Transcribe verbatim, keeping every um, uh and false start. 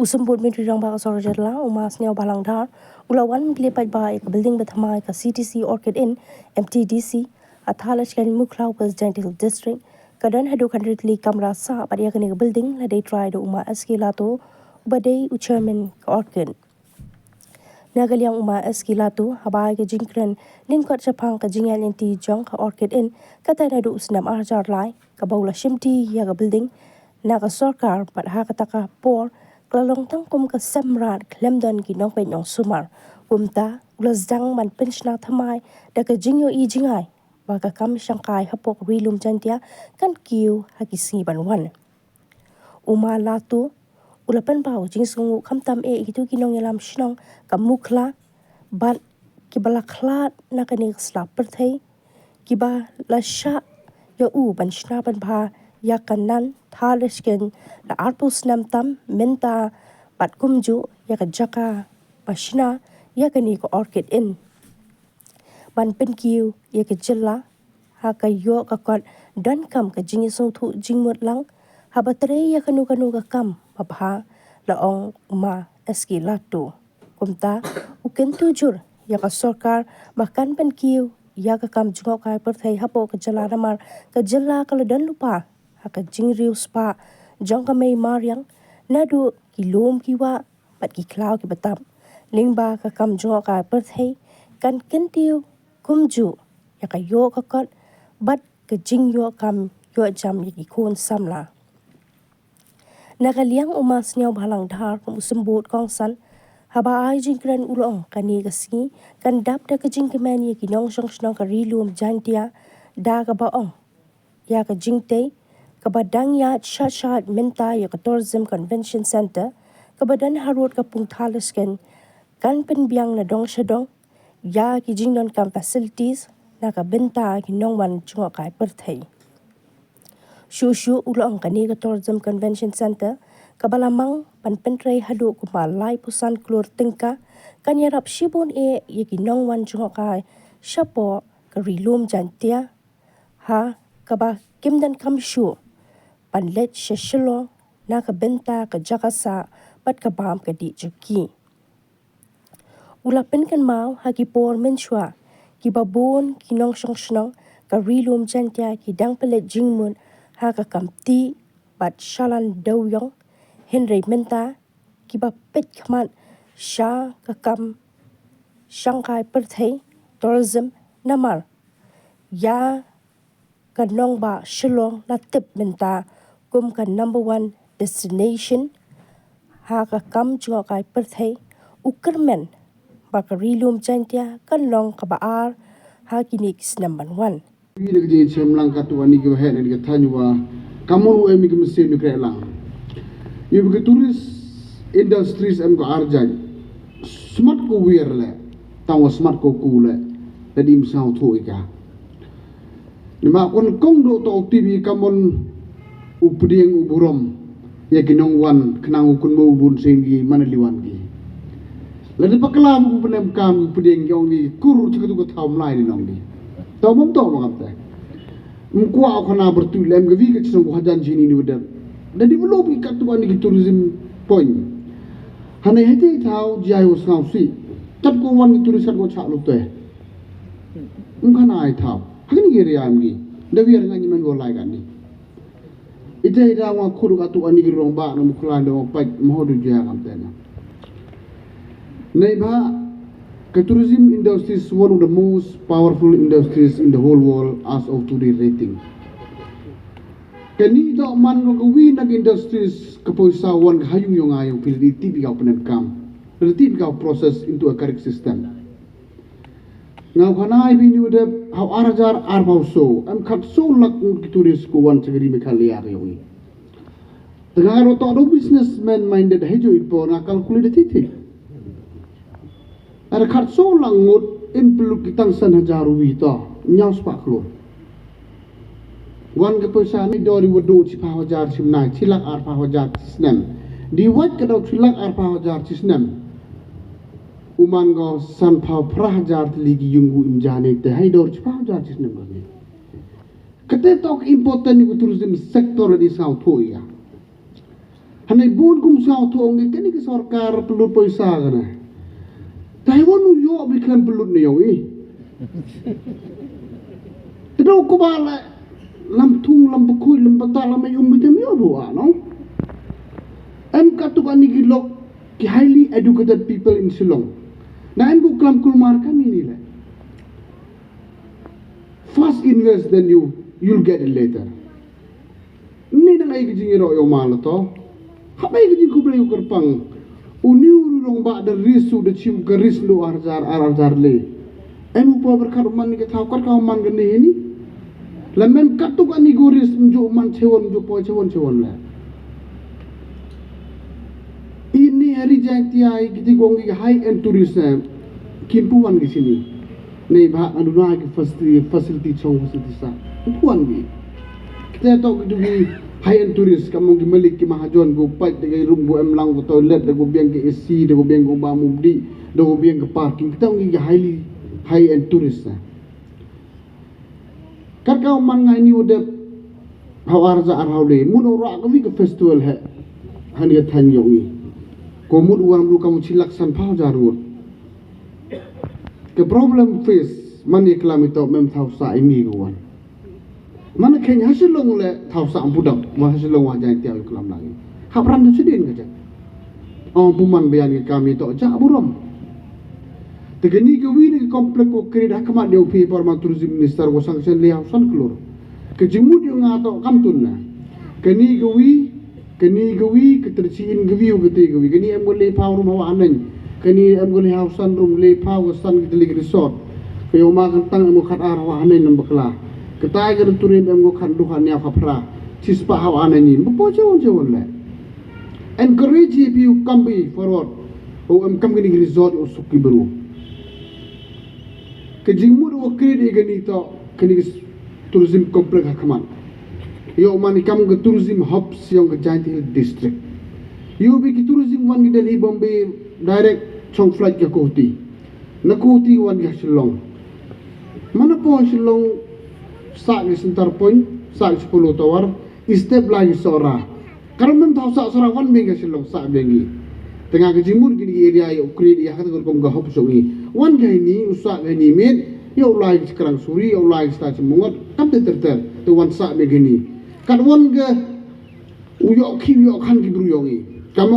U Symbud Myntri Rangbah ka Sorkar Jylla, u Ma Sniawbhalang Dhar, u la wan kylli paidbah ïa ka building ba thymmai ka C T C Orchid Inn, M T D C, ha Thadlaskeiñ Mukhlaw, West Jaintia Hills District, ka don haduh khyndai tylli kamra sah, bad ïa kane ka building la dei trai da u Ma S K Lato, uba dei u Chairman ka Orchid. Na ka liang u Ma S K Lato, haba ai ka jingkren lyngkot shaphang ka jingïaid lynti jong ka Orchid Inn, kata naduh u snem ar hajar lai, kaba u la shimti ïa ka building na ka sorkar, bad ha kata ka por ka la long tang kum ka sem mrad khlem don ki nongpeit nongsumar. Kumta u la sdang ban pynshna thymmai da ka jingïohi jngai ba ka kam shangkai hapoh ka Ri Lum Jaiñtia kan kiew ha ki sngi ban wan. U Ma Lato u la pynpaw jingsngewnguh khamtam eh ïa kito ki nongïalam shnong ka Mukhla bad kiba la khlad na kane ka sla pyrthei, kiba la shah ïa u ban shna pynbha ïa ka nan Thadlaskeiñ la arphew snem tam mynta, bad kumjuh ïa ka jaka ba shna ïa kane ka Orchid Inn ban pynkiew ïa ka jylla ha ka ïoh ka kot donkam ka jingïasngewthuh jingmut lang haba trei ïa kano kano ka kam babha, la ong u Ma S K Lato. Kumta u kyntu jur ïa ka sorkar ba kan pynkiew ïa ka kam jngohkai pyrthei hapoh ka jylla, namar ka jylla ka la don lypa ha ka jingriewspah jong ka mei mariang, naduh ki lum ki wah bad ki khlaw kiba tap. Lyngba ka kam jngohkai pyrthei kan kyntiew kumjuh ïa ka ïoh ka kot bad ka jingïoh kam ïoh jam ïa ki khun samla. Na ka liang u Ma Sniawbhalang Dhar, kum u symbud kongsan, haba ai jingkren u la ong kane ka sngi kan dap da ka jingkmen ïa ki nongshong shnong ka Ri Lum Jaiñtia, da kaba ong ïa ka jingtei kaba dang ïaid shait shait mynta ïa ka Tourism Convention Centre, kaba don harud ka Pung Thadlaskeiñ, kan pynbiang na dong sha dong ïa ki jingdonkam facilities na ka bynta ki nongwan jngohkai pyrthei. Shuh shuh u la ong kane ka Tourism Convention Centre, kaba la mang ban pyntrei haduh kumba laiphew san klur tyngka, kan ïarap shibun eh ïa ki nongwan jngohkai shapoh ka Ri Lum Jaiñtia, ha kaba kim donkam shuh ban leit sha Shillong na ka bynta ka jaka sah bad ka bam ka dih jong ki. U la pynkynmaw ha ki por mynshuwa kiba bun ki nongshong shnong ka Ri Lum Jaiñtia ki dang pynleit jingmut ha ka kam tih bad shalan dewïong, hynrei mynta kiba peit khmat sha ka kam shangkai pyrthei, tourism, namar ïa ka nongbah Shillong la tip mynta kum ka number one destination ha ka kam jngohkai pyrthei. U kyrmen ba ka Ri Lum Jaiñtia kan long kaba ar ha kine ki snem ban wan. Wi da ka jingshemlang katto katne ki waheh na ka thaiñ wa ka mon u em ïa ka mynsiem ïa u kreh lang. Ïa ka tourist industries em ko ar jait. Smat ko wir leh, tang wa smat ko ku leh. Da dim sngewthuh ïa ka. Namar kon kong do to u T V ka mon u pdiang u burom ïa ki nongwan khnang u kynmaw u bun sien ki man li wan ki. Lada paklam u pnem kam u pdiang ki ong ni kur chi katu ka thaw mlai ni nong ni. To mom to ma kam te. Mkwah u khana bertu lem ka wi ka chnong ko hajan jini ni wedem. Da develop ki katu ani ki tourism point. Hane hete thaw jai u sngaw si. Tap ko wan ki tourist kat ko chak lu te. Mkhana ai thaw. Hakni ki ria mgi. Da wi ar nga nyimen go lai kan ni. Ite ida wa khur ka tu ani ki rong ba na mukhlai da wa pait ma ho du jia kam tena. Nei ba ka tourism industry is one of the most powerful industries in the whole world as of today rating. Kani da man ka wi na industries ka poisa wan ka hayung yong ayong pil di tip ka penen kam. Di tip ka process into a correct system. Nga u khana ai bini u dep hau ar hajar arphew so, em khat so lak ngut ki tourist ku wan chakri Meghalaya ka yong i. Tengah ro tok do businessman minded hejo i por nga calculate ti ti. Ar khat so lak ngut in peluk ki tang san hajar wi to, nyaw spah klur. Wan ka poisa ni dor i wadu chi phaw hajar chi mnai, chi lak ar phaw hajar chi snem. Di wat ka dau chi lak ar phaw hajar chi snem. Uman go san phaw phrah hajar tylli ki yung gu im jane te hai dor chi phaw hajar chi snem go ni. Kate tok important ni ku tourism sector la di saw tho ya. Hangne bun kum sngewthuh ong i kane ka sorkar pynlut poisa kane. Taiwan u ïoh bad khlem pynlut ne ïoh i. Te dei kumba la lam thung lam bakhuid lam batai lam ai um bad ïoh bha no. Em katto katne ki lok ki highly educated people in Shillong. Na em ku klam kulmar kane le. First invest, then you you'll get it later. Ni dang ai ka jingïaroh ïa u ma la to. Hap ai ka jingkhublei u kyrpang. U ni u rong ba da ris u da chim ka ris lu arjar ar arjar le. Em u pa berkat man ni ka thaw kat ka man ka ni ni. La mem kat tu ka ni go ris nju man chewon nju po chewon chewon le. Ini hari Jaintia i kiti gong i high end tourism. Kin puan ki sini. Nei ba aduna ki facility, facility chong facility sa. Puan bi. Kita to ki dugi high end tourist ka mong ki malik ki mahajon go pait de go room go em lang go toilet de go biang ki A C de go biang go ba mubdi de go biang ki parking. Kita ngi ki highly high end tourist sa. Kat ka man ngai ni u dep hawar za ar hawle mun u ra ka wi ka festival he. Hani ka than yong i. Ko mut u wan ru ka mu chilak san phaw jar ngut. Ka problem face man i klam i to mem thaw sa i mi ko wan. Man khen ha Shillong le thaw sa am pudam wa ha Shillong wa jai tiaw i klam lang. Hap ran da chidin ka jai. Ong puman bayan ka kami to ja burom. Te kani ka wi ni ka complex ko create ha khmat dei u phi por ma tourism minister ko sanction le hausan klur. Ka jingmut yu nga to kam tun na. Kani ka wi, kani ka wi, ka terchi in ka wi u ka te ka wi. Kani em ko le phaw rum hawa aneng. Kani em ko le hausan rum le phaw ka san ka telik resort. Ka yo ma kan tang em ko khat ar hawa aneng nam bakla. Ka tai ka turim em ko khat du khat nia khat phra. Chispa hawa aneng ni. Ba po chewon chewon le. Encourage i phi u kam bi forward. U em kam kini ki resort u suk ki bru. Ka jingmut u create i kani to kani ki tourism complex ha khmat. Yo man i kam ka tourism hub siong ka Jaintia Hills District. Yo bi ki tourism wan ki Delhi Bombay direct chong flight ka Guwahati. Na Guwahati wan ka Shillong. Mana po Shillong sa ki center point sa ki Polo Tower. I step la i sora. Karam mem thaw sa sora wan beng ka Shillong sa beng i. Tengah ka jingmut kini area ïa u create ïa kata ka rukom ka hop song i. Wan ka ini u sa ka ini met ïa u lai ka krang suri ïa u lai ka sta chimongot kam te ter ter te wan sa beng ini. Kat wan ka u ïoh ki u ïoh khan ki bru yong i. Kam